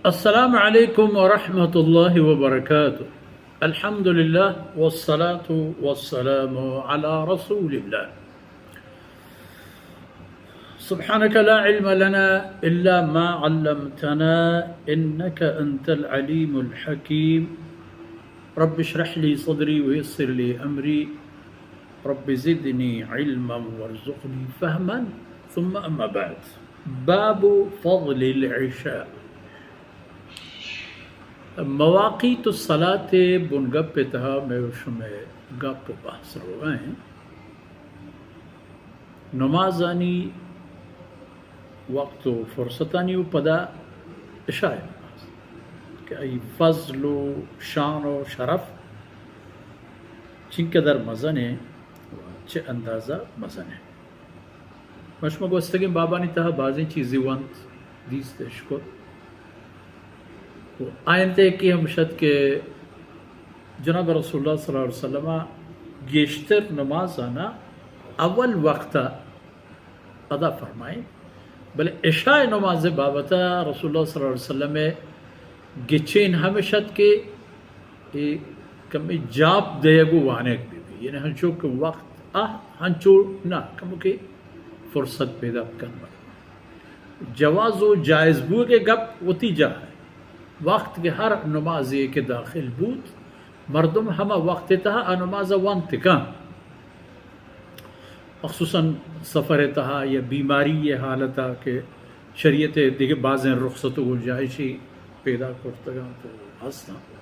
السلام عليكم ورحمة الله وبركاته. الحمد لله والصلاة والسلام على رسول الله. سبحانك لا علم لنا إلا ما علمتنا إنك أنت العليم الحكيم. رب اشرح لي صدري ويسر لي أمري. رب زدني علما وارزقني فهما. ثم أما بعد. باب فضل العشاء. مواقیت الصلاة ءِ بنگپ ءِ تہا مئے و شمئے گپ و بحث روگا ایں۔ نمازانی وقت و فرصتانی و پدا عشاء نماز کہ آئی فضل و شان و شرف چنکدر مزن ایں و چہ اندازہ مزن ایں۔ ما شما گوستگیں بابانی تہا بازیں چیزے ونت، دیست، اشکت۔ و آیان تہ یکے ہمش ات کہ جناب رسول اللہ صلی اللہ علیہ وسلم گیشتر نمازانا اول وقتا ادا فرمائیں، بلے عشاء نماز بابتا رسول اللہ صلی اللہ علیہ وسلم گچین ہمش ات کہ اے کمے جاپ دیگ و وانگ بہ بی، یعنی ہنچو کہ وقت آ ہنچو نہ، کمکے فرصت پیدا بکن مردم۔ جواز و جائز بوگ ءِ گپ وتی جاہ ءَ۔ وقت کہ ہر نمازے کہ داخل بوت، مردم ہما وقت ءِ تہا آ نماز ءَ ونت کن۔ مخصوصاً سفر ءِ تہا یا بیماری ءِ حالت ءَ کہ شریعت ءَ دگہ بازیں رخصت و گنجائشی پیدا کرتگ انت و ہست انت۔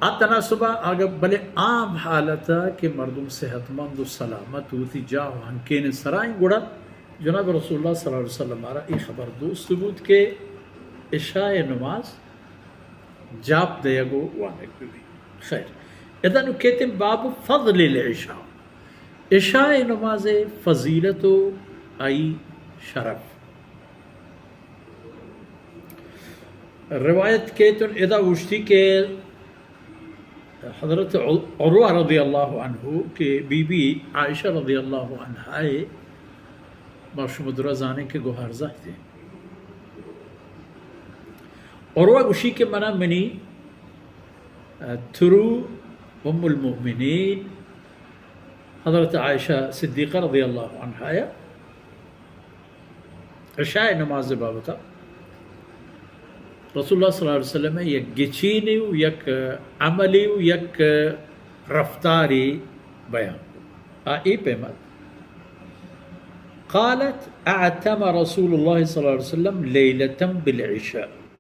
آ تناسب ءَ اگہ بلے عام حالت ءَ کہ مردم صحت مند و سلامت وتی جاہ و ہنکین سرائیں گڑا جناب رسول اللہ صلی اللہ علیہ وسلم ءَ را اے خبر دوست بوت کہ عشاء نماز جاپ دیگ و وانگ بہ بیت۔ خیر، ادا نوں کیت باب فضل العشاء، عشاء نماز ءِ فضیلت و آئی شرف۔ روایت کیت ادا گوشتی کہ حضرت عروہ رضی اللہ عنہ کہ بی بی عائشہ رضی اللہ عنہا ءَ ما شما درا زانیں کہ گوہر زہتیں۔ عروہ گوشی کہ منا منی، آ، ترو ام المؤمنین حضرت عائشہ صدیقہ رضی اللہ عنہا ءَ عشاء نماز بابت رسول اللہ صلی اللہ علیہ وسلم ءِ یک گچینے و یک عملے و یک رفتارے بیان کو۔ آ اے پیمات قالت اعتم رسول اللہ صلی اللہ علیہ وسلم لیلة بالعشاء۔